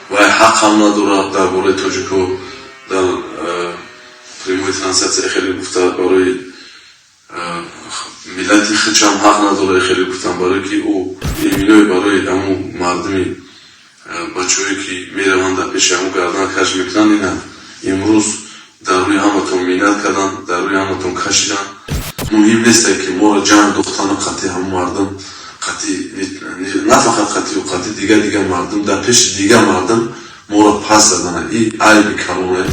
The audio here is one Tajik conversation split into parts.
Вай ҳақам надорад дар бораи тоҷико дар прямой трансляция хеле гуфта, барои миллати хичам ҳақ надорад хеле гуфтам, барое ки ӯ иминои барои ҳамун мардуми бачаҳое, ки мераванд, дар пеши ҳамун гардан каш мекунанд. Ина имрӯз дар рӯи ҳаматон миннат карданд, дар рӯи ҳаматон кашиданд. Муҳим несте, ки моро ҷанг дохтану қатъи ҳамун мардум, қатъи на фақат қатъи қатъи дигар дигар мардум, дар пеши дигар мардум моро пас задана, и айби калоне.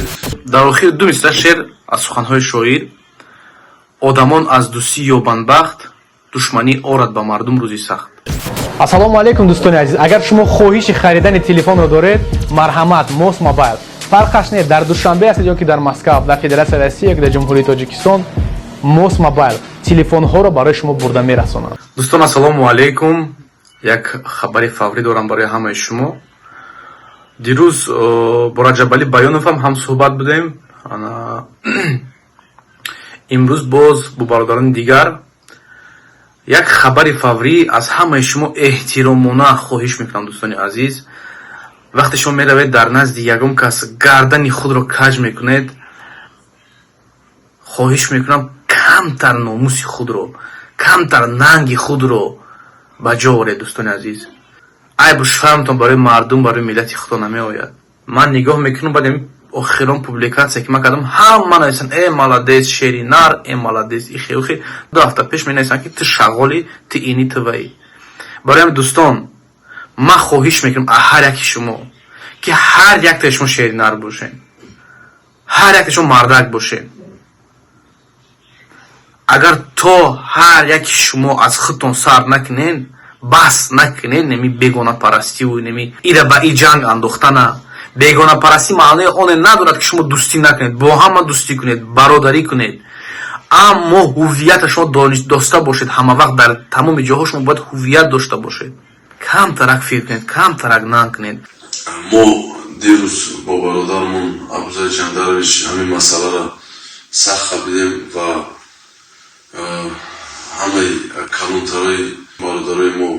Дар охир ду мисра шеър аз суханҳои шоир: «Одамон аз дӯстӣ ёбанд бахт, душманӣ орад ба мардум рӯзи сахт». Ассалому алайкум, дӯстони азиз! Агар шумо хоҳиши харидани телефонро доред, марҳамат, Мос Мобайл. Фарқаш не, дар Душанбе ҳастед ё ки дар Москав, дар Федератсияи Россия ё ки дар Ҷумҳурии Тоҷикистон, Мос Мобайл телефонҳоро барои шумо бурда мерасонад. Дӯстон, ассалому алайкум! Як хабари фаврӣ дорам барои ҳамаи шумо. Дирӯз бо Раҷабалӣ Баёновам ҳам суҳбат будем, имрӯз боз бо бародарони дигар. Як хабари фаврӣ аз ҳамаи шумо эҳтиромона хоҳиш мекунам, дӯстони азиз: вақте шумо меравед, дар назди ягон кас гардани худро каҷ мекунед, хоҳиш мекунам, камтар номуси худро, камтар нанги худро ба ҷо оред. Дӯстони азиз, айбу шармтон барои мардум, барои миллати худо намеояд? Ман нигоҳ мекунам, баъд охирон публикация, ки ман кардам, ҳама нависанд: «Э, молодец, шери нар, э, молодец», ихе ухе. 2 ҳафта пеш менависанд, ки ту шағолӣ, ту ини, ту ваи. Барои ҳамин, дӯстон, ман хоҳиш мекунам аз ҳар яки шумо, ки ҳар яктаи шумо шери нар бошед, ҳар яктаи шумо мардак бошед. Агар то ҳар яки шумо аз худтон сар накунед, бас накунед неми бегонапарастиву неми ира ба и ҷанг андохтана. Бегонапарастӣ маънои оне надорад, ки шумо дӯстӣ накунед, бо ҳама дӯстӣ кунед, бародарӣ кунед, аммо ҳуввията шумо доста бошед. Ҳама вақт дар тамоми ҷоҳо шумо бояд ҳуввият дошта бошед. Камтарак фикр кунед, камтарак нанг кунед. Мо дирӯз бо бародармон Абузай Ҷандарович ҳамин масъаларо сахт қабидем ва ҳамаи калонтарои бародарои мо,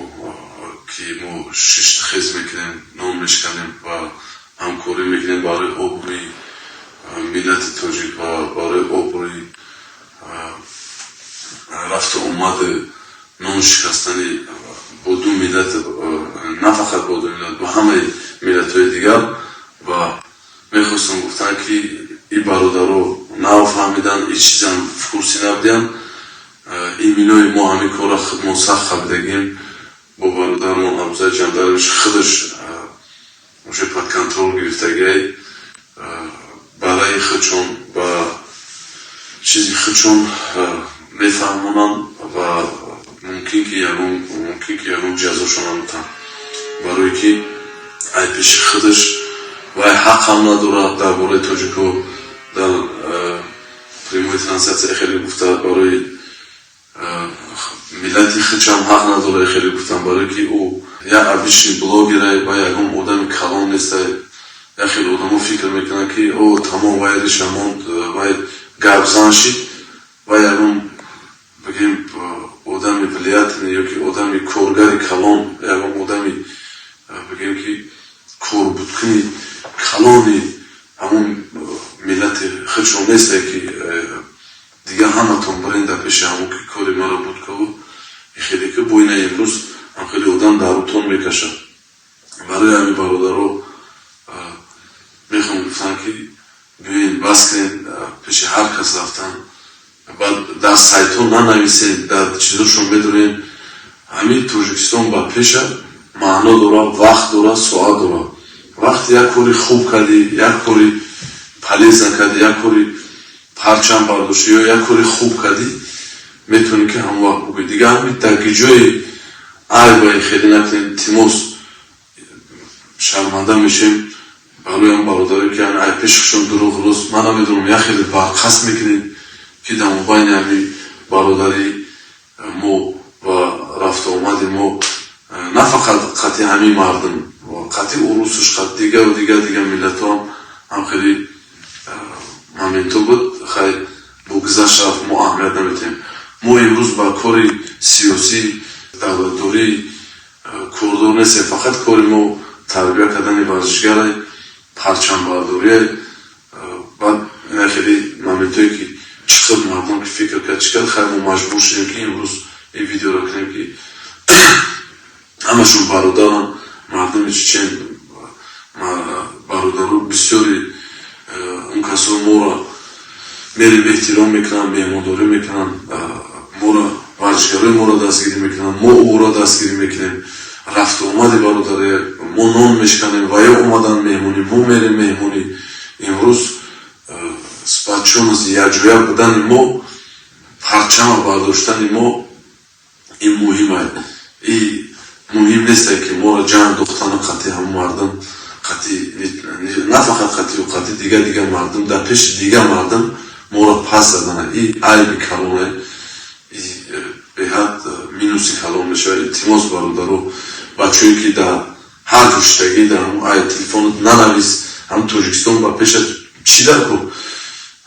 ки мо шиштухез мекунем, нон мешканем ва ҳамкорӣ мекунем барои обрӯи миллати тоҷик ва барои обрӯи рафту омади нон шикастани бо ду миллат, на фақат бо ду миллат, бо ҳамаи миллатҳои дигар. Ва мехостам гуфтан, ки и бародаро нафаҳмидан, и чизам в курсе набудиянд. Иминои мо ҳамин корро худмон сахт қабидагим бо бародармон Абузай Ҷандарович, худаш уже под контроль гирифтагиай, барои худшон ба чизи худшон мефаҳмонанд ва мумкин ки ягон ҷазошон бутанд, барое ки ай пеши худаш вай ҳақам надорад дар бораи тоҷико дар прямой трансляция хеле гуфта, барои миллати хичам ҳақ надорад хеле гуфтам, барое ки ӯ як обычный блогер ай ва ягон одами калон нестай. Як хеле одамо фикр мекунанд, ки о, тамом, вай риша монд, вай гапзан шид, вай ягон, бигем, одами влиятельный ё ки одами коргари калон, ягон одами, бигем, ки корбудкуни калони ҳамон миллати худшон несте, ки дигар ҳаматон бирен дар пеши ҳамон, ки кори маро буд каву хеле, ки бо ина имрӯз ҳам хеле одам дар рӯтон мекашад. Барои ҳамин, бародаро, мехоҳам гуфтам, ки биёен, бас кунед пеши ҳар кас рафтан, баъд дар сайтҳо нанависед, дар чизошон медонем. Ҳамин Тоҷикистон ба пеша маъно дорад, вақт дорад, соат дорад. Вақте як кори хуб кардӣ, як кори полезно кардӣ, як кори парчам бардоштӣ ё як кори хуб кардӣ, метавонӣ, ки ҳамон вақт бугӯӣ. Дигар ҳамин дар ҷои айбаи хеле накунем, илтимос, шарманда мешем барои он бародаре, ки ай пешашон дурӯғ рост ман намедонам, як хеле барқасд мекунем, ки дар мобайни ҳамин бародари мо ва рафту омади мо, на фақат қатъи ҳамин мардум, қатъи урусуш, қатъи дигару дигар дигар миллатҳо ҳам хеле моментҳо буд. Хай, бо гузашт рафт, мо аҳамият наметиҳем. Мо имрӯз ба кори сиёсӣ, давлатдорӣ кордор нестем, фақат кори мо Тарбия кардани варзишгарай, парчамбардория. Баъд ина хеле моментое, ки чӣ хел мардум ки фикр кард, чӣ кард. Хайр, мо маҷбур шудем, ки имрӯз ин видеоро кунем, ки ҳамашон бародарам, мардуми чечен бародару бисёри он касо моро мерем, эҳтиром мекунанд, меҳмондорӣ мекунанд моро, варзишгарои моро дастгирӣ мекунанд, мо ӯро дастгирӣ мекунем. Рафту омади бародаре, мо нон мешканем ва ё омадан меҳмонӣ, мо мерем меҳмонӣ. Имрӯз сплочённость, якҷоя будани мо, парчама бардоштани мо, ин муҳим аст. И муҳим несте, ки моро ҷанг дохтану қатъи ҳамон мардум, қатъи, на фақат қатъи қатъи дигар мардум, дар пеши дигар мардум моро пас задана, и айби калоне, беҳад минуси калон мешавад. Илтимос, бародаро, бачое, ки дар ҳар ҷо шидагӣ, дар ҳамн ай телефонот нанавис ҳам Тоҷикистон ба пеша чӣ дар ку.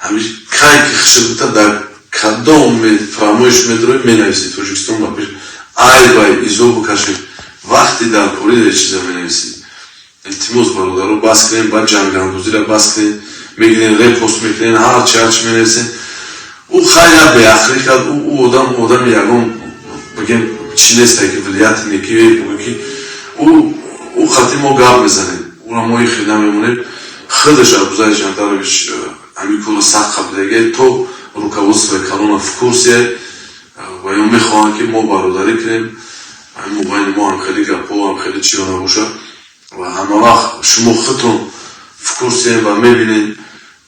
Ҳами кай ки хишт бута, дар кадом фаромоиш медрои, менависӣ Тоҷикистон ба пеш. Айбай, изо бикашед, вақти дар кори чиза менависӣ. Илтимос, бародаро, бас кунем, баъд ҷангандозиро бас кунем. Мегирен, репост мекунен, ҳарчи ҳарчи менависен. Ӯ хайр, беақлӣ кард. Ӯ одам одами ягон, бигем, чӣ несте, ки влиятельный, ки бугӯ, ки ӯ хати мо гап мезанем, ӯра мо ихе намемонем. Худаш Абузаи Жандарович ҳамин корро сахт қабилагия, то руководство и калона в курсе, ва ё мехоҳанд, ки мо бародарӣ кунем, ҳамин мобайни мо ҳам хеле гапҳо, ҳам хеле чиё набошад. Ва ҳама вақт шумо худтон в курсе ва мебинед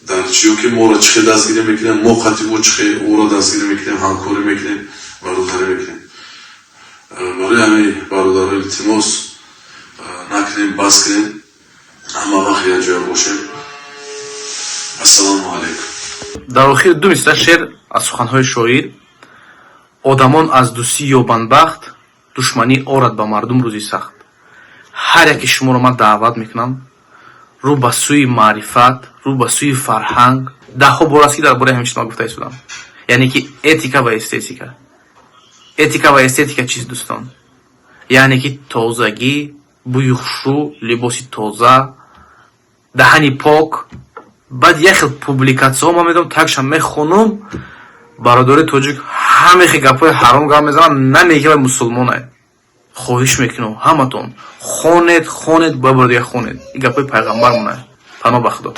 дар чиё, ки моро чӣ хел дастгирӣ мекунем, мо хати мо чӣ хел ӯро дастгирӣ мекунем, ҳамкорӣ мекунем, бародарӣ мекунем. Барои ҳамин, бародаро, илтимос, накунем, бас кунем, ҳама вақт якҷоя бошем. Ассалому алайкум. Дар охир ду мисра шеър аз суханҳои шоир: «Одамон аз дӯстӣ ёбанд бахт, душманӣ орад ба мардум рӯзи сахт». Ҳар яке шуморо ман даъват мекунам рӯ ба сӯи маърифат, рӯ ба сӯи фарҳанг. Даҳҳо бор аст, ки дар бораи ҳамин чиз ман гуфта истодам, яъне ки этика ва эстетика. Этика ва эстетика чист, дӯстон? Яъне ки тозагӣ, бӯи хушрӯ, либоси тоза, даҳани пок. Баъд як хел публикатсияҳо ман медонам, такшам мехонум, бародари тоҷик ҳамехе гапҳои ҳаром гап мезанам, намеги вай мусулмонае. Хоҳиш мекунам, ҳаматон хонед, хонед, бояд бори дигар хонед. Ин гапҳои пайғамбармонае. Паноҳ ба Худо.